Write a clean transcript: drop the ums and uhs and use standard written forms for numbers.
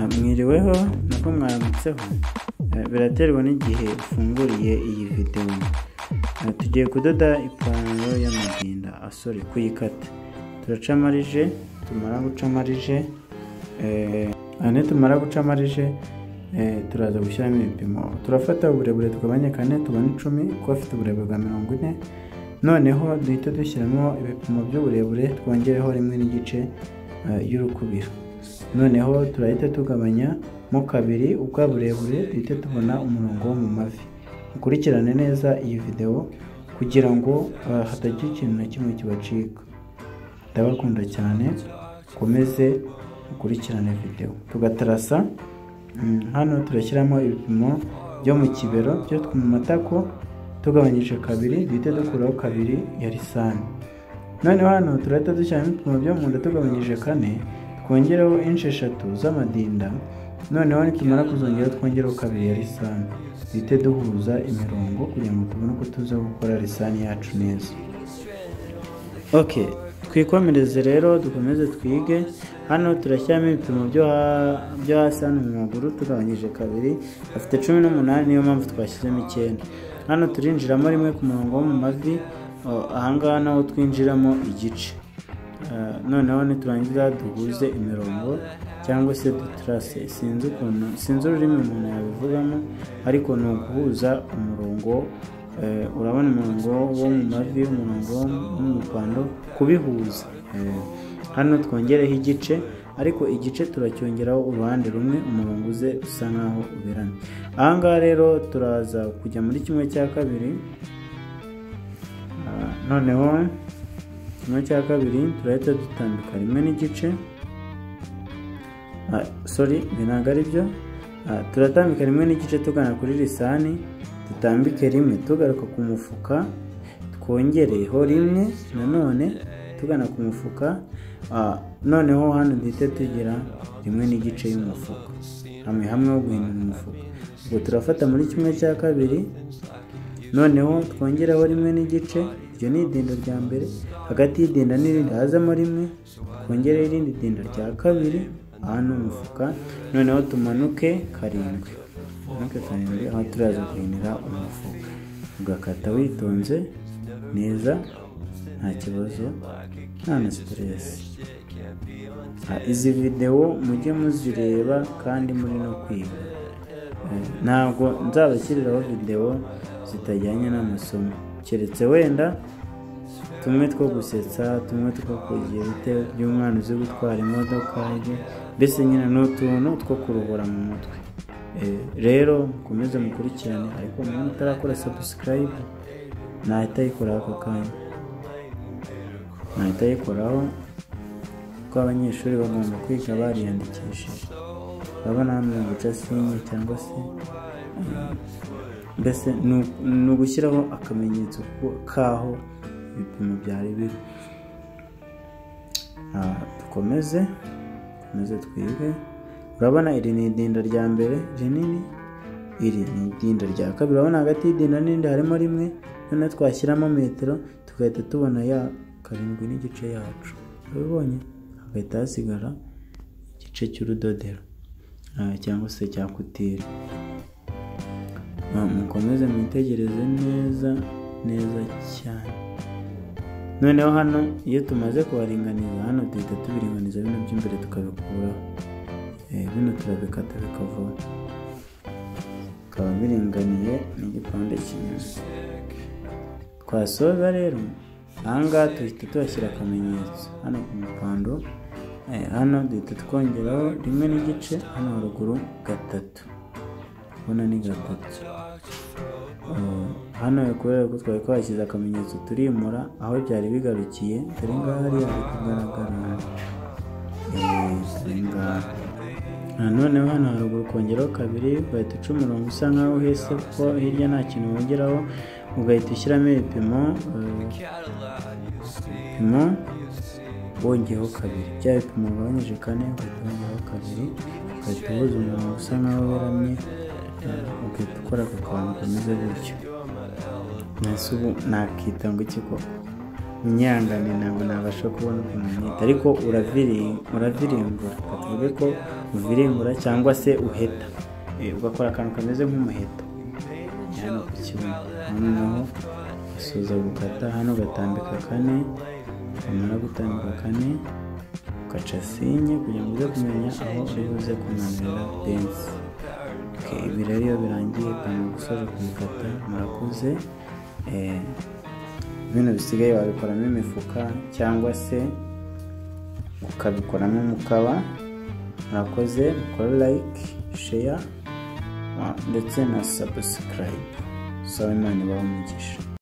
Mwiriweho nako mwaramutseho, biraterwa n'igihe ufunguriye iyi videwo. Tugiye kudoda ipantaro y'amadinda, sorry, kuyikata. Turaca marije, tumara guca marije, nitumara guca marije turaza gushyiramo ibipimo. Turafata uburebure tugabanye kane tubone 10, kuko afite uburebure bwa 40. Noneho duhita dushyiramo ibipimo by'uburebure, twongereho 1.5 y'urukubiro. Noneho turahita tugabanya mo kabiri ubwa burebure, duhite tubona umurongo wo mu mavi. Mukurikirane neza iyi videwo kugira ngo hatagira ikintu na kimwe kibacika. Ndabakunda cyane, mukomeze mukurikirane videwo. Tugatarasa hano turashyiramo ibipimo byo mu kibero byo mu matako, tugabanyije kabiri duhite dukuraho 2 ya lisani. Noneho hano turahita dushyiramo ibipimo byo mu nda tugabanyije 4, twongereho inshi 3 z'amadinda. Noneho nitumara kuzongera twongereho 2 ya lisani, duhite duhuza imirongo kugira ngo tubone uko tuza gukora lisani yacu neza. Okay, twikomereze rero, dukomeze twige. Hano turashyiramo ibipimo byo hasi hano mu maguru tugabanyije 2, afite 18, niyo mpamvu twashyizemo 9. Hano turinjiramo 1 ku murongo wo mu mavi, ahangaha naho twinjiramo igice. Noneho niturangiza duhuze imirongo cyangwa se dutrase, sinzi ukuntu, sinzi ururimi umuntu yabivugamo, ariko ni uguhuza umurongo. Urabona umurongo wo mu mavi, umurongo wo mu mupando, kubihuza. Hano twongereho igice, ariko igice turacyongeraho uruhande rumwe, umurongo uze usa nkaho uberamye. Ahangaha rero turaza kujya muri 1/2. Noneho 1/2 turahita dutambika 1.5. Sorry, ibi ntabwo ari byo. Turatambika 1.5 tugana kuri lisani, dutambike 1 tugaruka ku mufuka, twongereho 1 nanone tugana ku mufuka. Noneho hano duhite tugira 1.5 y'umufuka, hamwe hamwe ho guhindura umufuka. Ubwo turafata muri 1/2, noneho twongereho 1.5. Iryo ni idinda rya mbere, hagati y'idinda n'irindi hazamo 1, twongereho irindi dinda rya 2, aha ni umufuka. Noneho tumanuke 7, tumanuke 7, aho turaza guhinira umufuka. Ugakata witonze neza, nta kibazo, nta na stress. Izi videwo mujye muzireba kandi muri no kwiga. Ntabwo nzabashyiriraho videwo zitajyanye n'amasomo, keretse wenda tumwe two gusetsa, tumwe two kugira ute by'umwana uzi gutwara imodoka, mbese nyine ni utuntu two kuruhura mu mutwe. Rero mukomeze mukurikirane, ariko umuntu utarakora subscribe nahita ayikoraho ako kanya, nahita ayikoraho, kuko abanyeshuri bagomba kwiga bariyandikishije. Urabona hamwe guca sinye cyangwa se mbese ni ugushyiraho akamenyetso k'aho ibipimo byari biri. Dukomeze twige. Urabona iri ni idinda rya mbere rinini, iri ni idinda rya kabiri. Urabona hagati y'idinda n'irindi harimo 1, noneho twashyiramo metero tugahita tubona ya 7.5 yacu. Urabibonye, hagahita hasigara igice cy'urudodero cyangwa se cya kutire. Mukomeze mwitegereze neza neza cyane. Noneho hano iyo tumaze kubaringaniza, hano duhita tubiringaniza bino by'imbere tukabikuraho. Bino turabikata bikavaho, bikaba biringaniye n'igipande cy'inyuma. Twasoza rero ahangaha duhita tuhashyira akamenyetso hano ku mupando. Hano duhita twongeraho 1.5, hano haruguru 3, ubona ni 3. Hano kubera ko twari twashyize akamenyetso turimura aho byari bigarukiye, dore ngaha hariya biri kugaragara, dore ngaha. Noneho hano haruguru kongeraho 2, ugahita uca umurongo usa nkaho uhese kuko hirya nta kintu wongeraho, ugahita ushyiramo ibipimo wongeyeho 2, bya bipimo ugabanyije 4 ugahita wongeraho 2, ugahita uhuza umurongo usa nkaho weramye, ugahita ukora aka kantu kameze gutyo. Nase ubu nakita ngo iki koko? Munyangane ntabwo nabasha kubona ukuntu mwita, ariko uraviringura. Tuvuge ko Uviringura cyangwa se uheta, ugakora akantu kameze nk'umuheto hano ku kibuno. Noneho usoza gukata hano ugatambika 4, wamara gutambika 4 ugaca sinye kugira ngo uze kumenya aho uri buze kumanurira pensi. Ibi rero iyo birangiye ipantaro gusoza kuyikata, murakoze. Bino bisigaye wabikoramo imifuka cyangwa se ukabikoramo umukaba. Murakoze, mukore like, share ndetse na subscribe. Sawa, Imana ibahe umugisha.